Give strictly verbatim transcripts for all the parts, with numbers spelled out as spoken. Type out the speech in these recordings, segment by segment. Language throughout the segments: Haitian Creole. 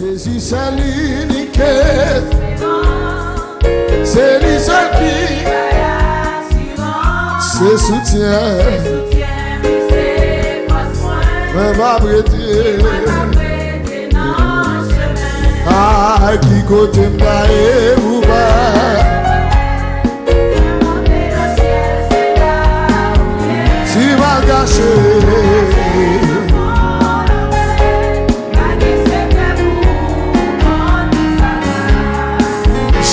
Jezi sèl inik esperans. Se li sèl ki se soutyen. Mwen m ap rete. Ay, ki kote m ta ye pou pa. Si m al kache.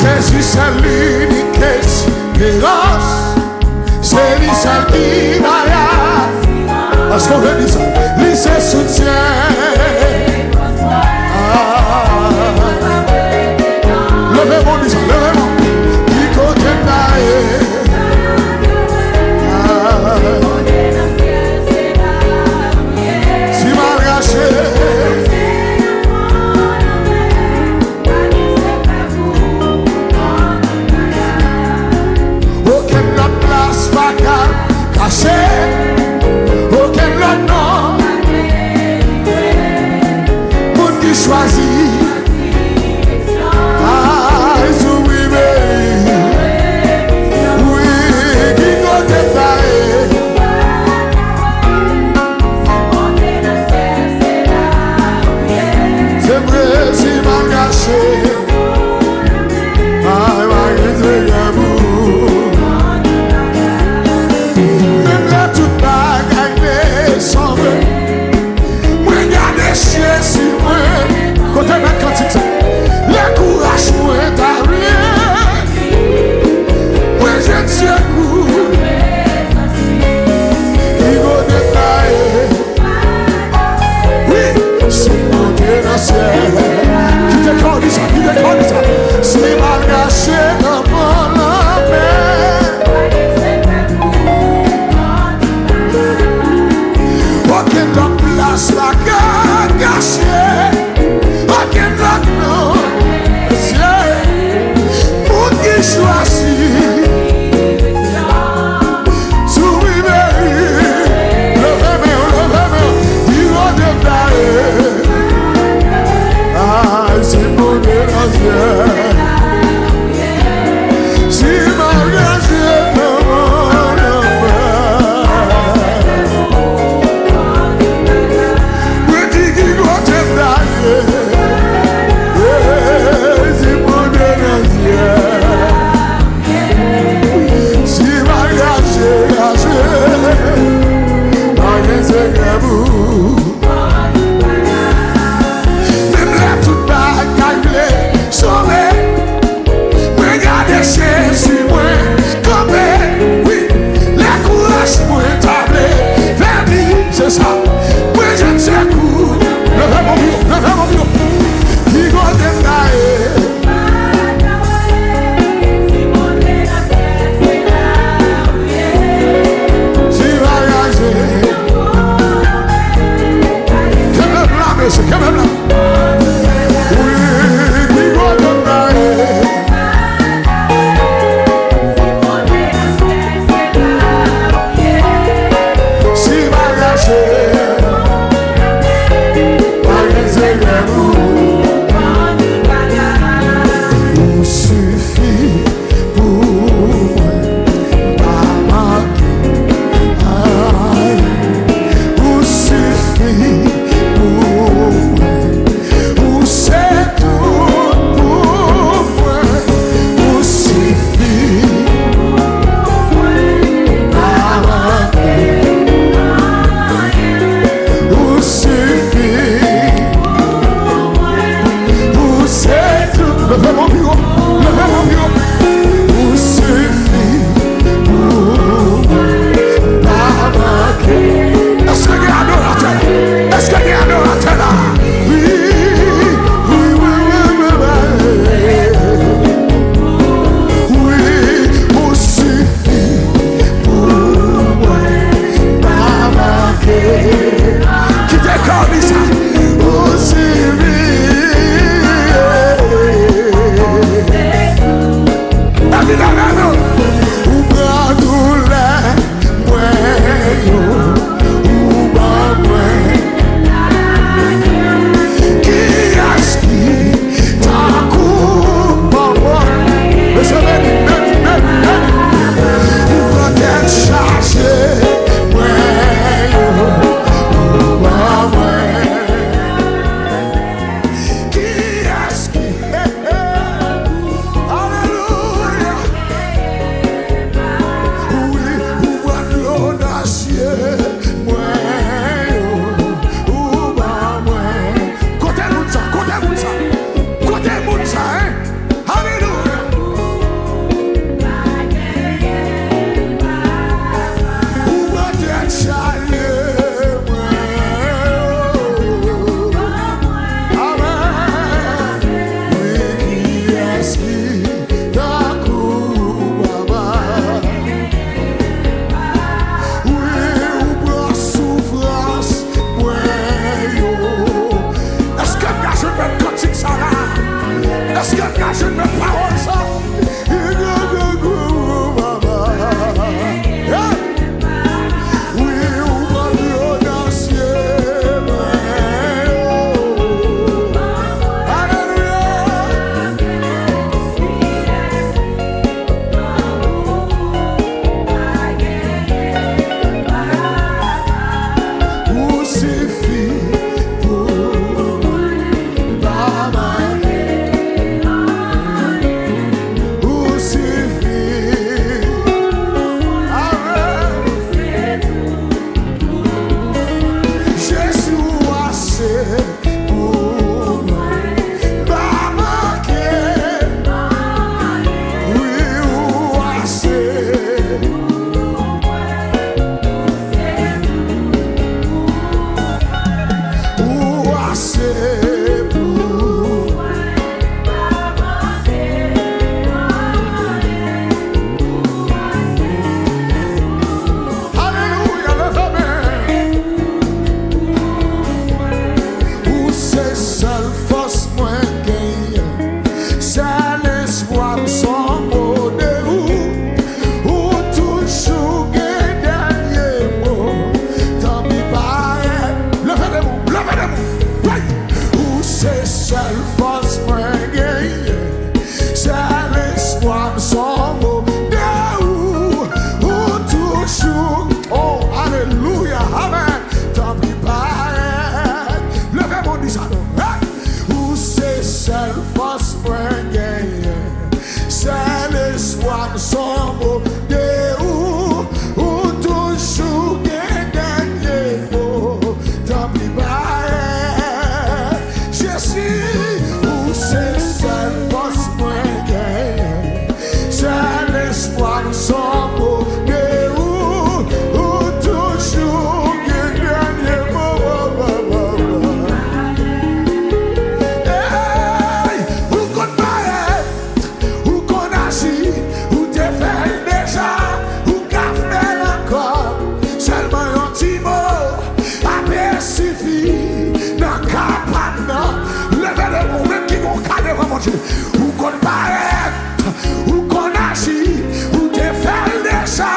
Jezi sèl inik esperans. Se li sèl ki bay asirans. Èske w vle di sa? Li se soutyen. Ah. Leve men w, di sa, leve men w. Ki kote m ta ye? Ah. Si m al kache. Okenn lòt plas pa ka kache. Okenn lòt non. Moun ki chwazi. Ay, sou rive. Wi, ki kote m ta ye? Se vre, si m al kache. Ay, mwen rete debout. Menm lè tout bagay desanble. Mwen gade Jezi mwen. Kote mèt kantik sa? Lè kouraj mwen ta vle. Mwen jwenn sekou. Ki kote m ta ye? Wi, si m monte nan syèl. Kite kò w di sa, kite kò w di sa. Si m al kache nan fon lanmè. Okenn lòt plas pa ka kache. Okenn lòt non. Mesye, moun ki chwazi. Sou rive, leve men w, leve men w, di Bondye m ta ye. Se sèl fòs mwen genyen, sèl espwa m se yon mo de ou, ou toujou. Oh, alelouya, amèn. Tanpri parèt. Leve men w, di sa non. Hey! Ou se sèl fòs mwen genyen, sèl espwa m se yon mo de ou, ou toujou gen dènye mo. Tanpri parèt, Jezi, ou se sèl fòs mwen genyen, sèl espwa m se yon mo de ou, ou toujou gen dènye mo. Hey, ou konn parèt, ou konn aji, ou te fè l deja, ou ka fè l ankò. Sèlman yon ti mo ape sifi nan ka pa m nan. Leve de men w, ou menm ki gon ka devan Bondye. Ou konn parèt, ou konn aji, ou te fè l deja,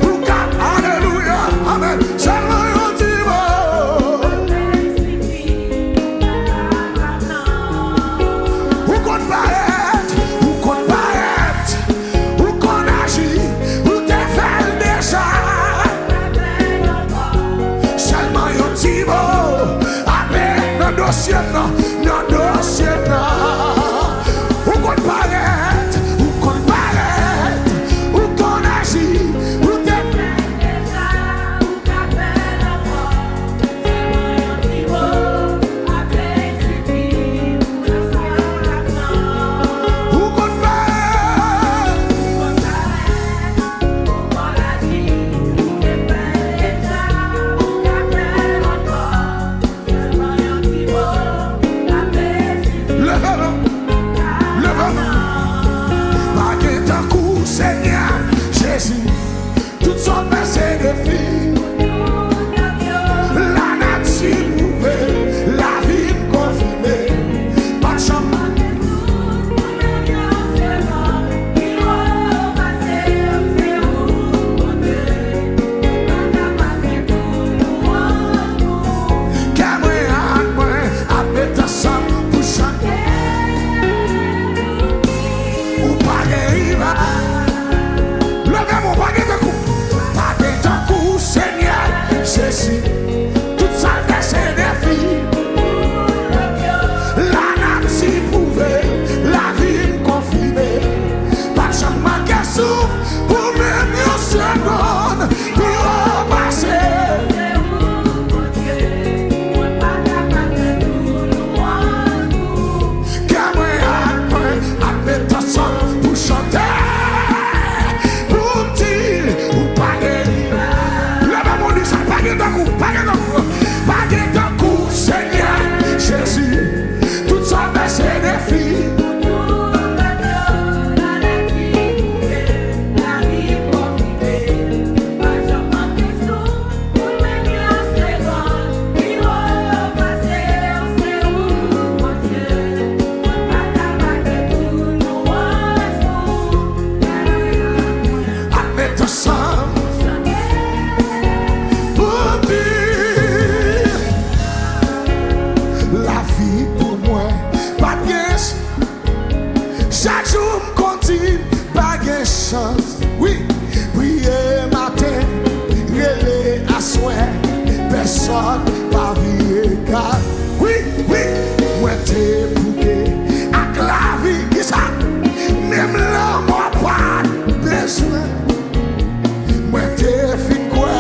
ou ka, alelouya, amèn. Sèlman yon ti mo. Ou konn parèt, ou konn parèt, ou konn aji, ou te fè l deja. Sèlman yon ti mo ape nan dosye m nan, nan dosye m nan. Ou konn parèt, ou konn parèt, ou konn aji, ou te fè l deja. Ou konn parèt. Leve men w. Leve men w. Pa gen tankou w, Senyè Jezi. Tout sa w fè se defi. Lanati pwouve, lavi m konfime. Pa t janm Kè mwen ak mwen ap met ansanm pou chante. Ou pa gen rival. Leve men w, pa gen tankou. Pa gen tankou w, Senyè Jezi. Tout sa l fè se defi. Lanati pwouve, lavi m konfime. Pa t janm manke souf pou menm yon segonn. Pi wo pase. Kè mwen ak mwen ap met ansanm pou chante. Pou m di, ou pa gen rival. Leve men w, di sa, pa gen tankou, pa gen tankou, pa gen tankou, Senyè Jezi. Tout sa w fè se defi. Ap met ansanm pou di lavi pou mwen pa t gen. Chak jou m konn di pa gen chans. Wi, priye maten, rele aswè. Pèsonn pa vire kat. Wi, wi, mwen te bouke ak lavi. Kisa? Menm lanmò pa t bezwen. Mwen te fin kwè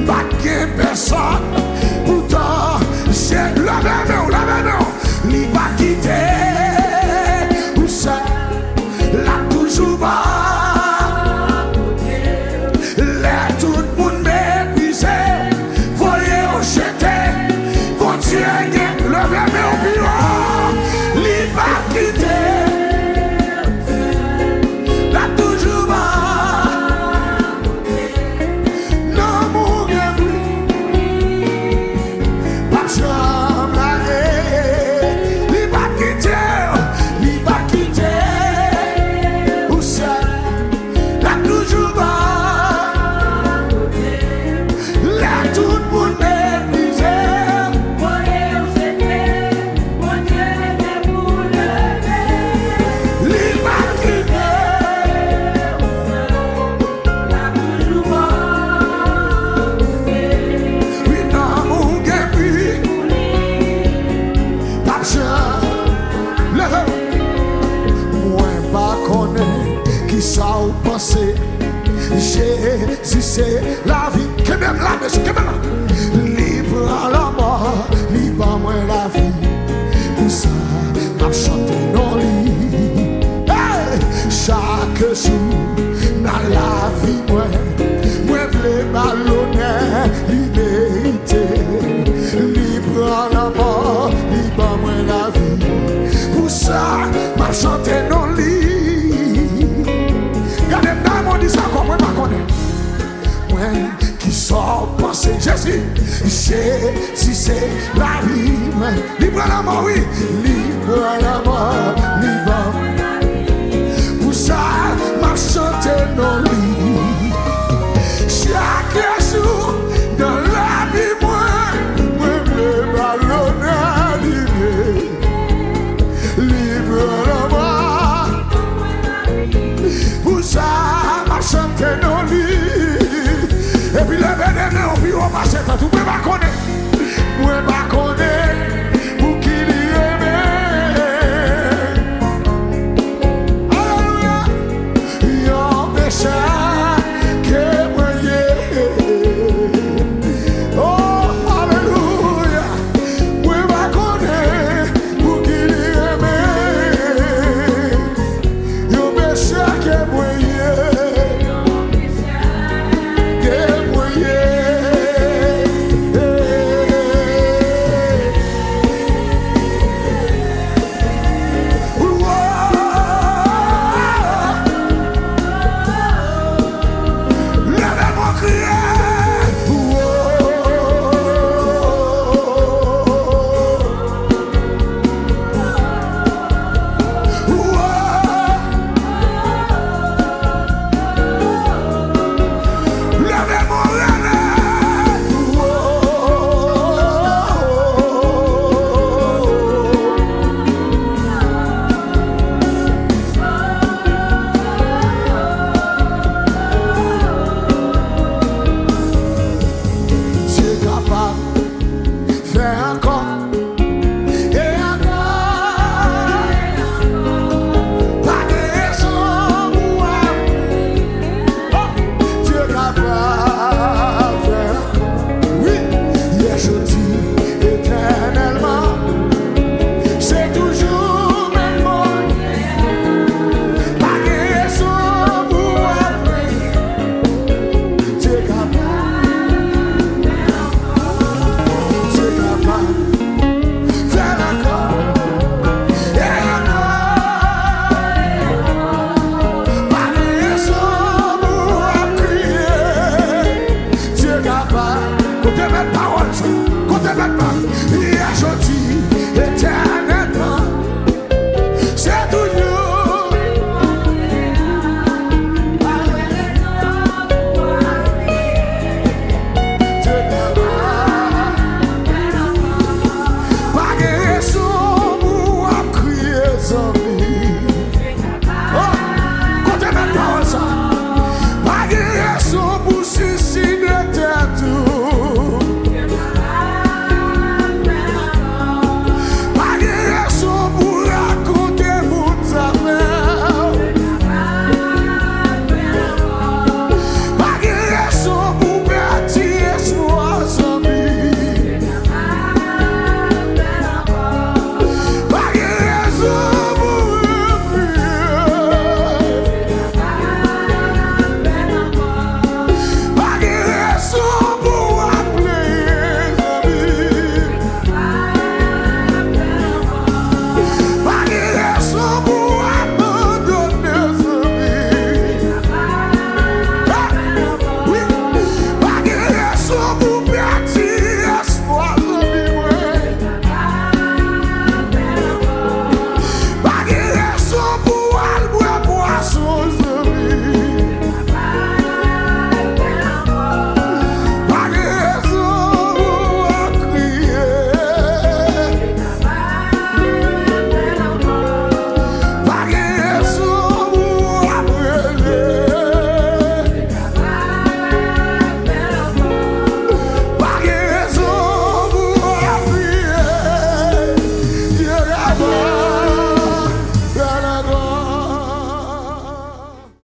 m pa t gen pèsonn. Poutan, se leve men w, leve men w. Li pa kite ou sèl. L ap toujou bò kote w. Lè tout moun meprize w, voye w jete, Bondye gen, leve men w pi wo. Panse Jezi se lavi. Kenbe m la, mesye, kenbe m la. Li pran lanmò, li ban mwen lavi. Pou sa, m ap chante non li. Hey! Chak jou nan lavi mwen, mwen vle ba l lonè li merite. Li pran lanmò, li ban mwen lavi. Pou sa, m ap chante non li. Gade m nan mond sa ankò, mwen pa konnen. Mwen, kisa w panse Jezi? Jezi se lavi mwen. Li pran lanmò, wi. Li pran lanmò,